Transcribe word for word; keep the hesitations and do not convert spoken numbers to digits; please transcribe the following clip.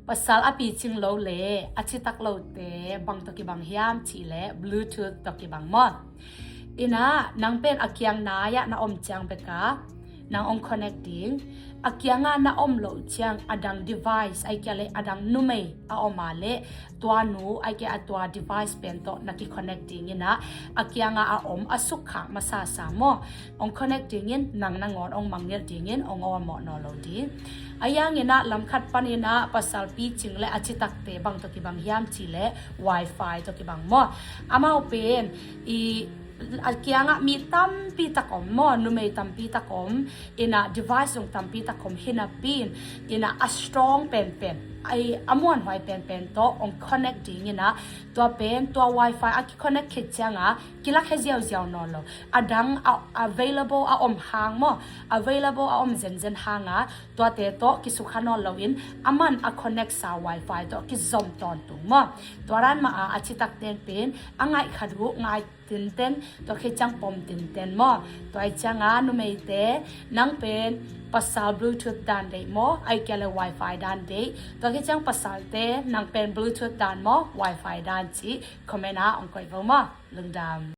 Pasal a picing lo le a citak lote bang tawh kibang hiam cih leh Bluetooth tawh kibang maw? Inah nang pen a kiang nai-ah na om ciang beka nang hong connect ding. A kiangah na om loh ciang a dang device, ahih kei leh a dang numei a om a leh tua nu, ahih kei a tua device pen tawh na kiconnect ding inah a kiangah a om a sukkhak masasa maw? Hong connect dingin nang nangawn hong mangngilh dingin hong awlmawh nawn lo ding. Ahi hangin ah lamkhat panin ah pasal picing le a citakte bang tawh kibang hiam cih leh Wi-Fi tawh kibang maw? Amau pen i a kiangah mi tampi tak om maw, numei tampi tak om, inah device zong tampi tak om hi napi-in, inah a strong penpen, a muanhuai penpen tawh hong connect ding inah tua pen tua Wi-Fi a kiconnect khit ciangah kilak hia ziauziau nawn lo. A dang a available a om hang maw, available a om zenzen hanga tuate tawh kisukha nawn loin a man a connect sa Wi-Fi tawh kizom tawntung maw? Tua dan mah a a citak ten pen a ngaih khat uh ngai tinten, tua khit ciang pom tinten maw? Tua ahih cianga numeite nang pen pasal Bluetooth dan deih maw, ahih kei leh Wi-Fi dan deih? Tua khit ciang pasalte nang pen Bluetooth dan maw, Wi-Fi dan cih comment ah hong koih vo maw? Lungdam.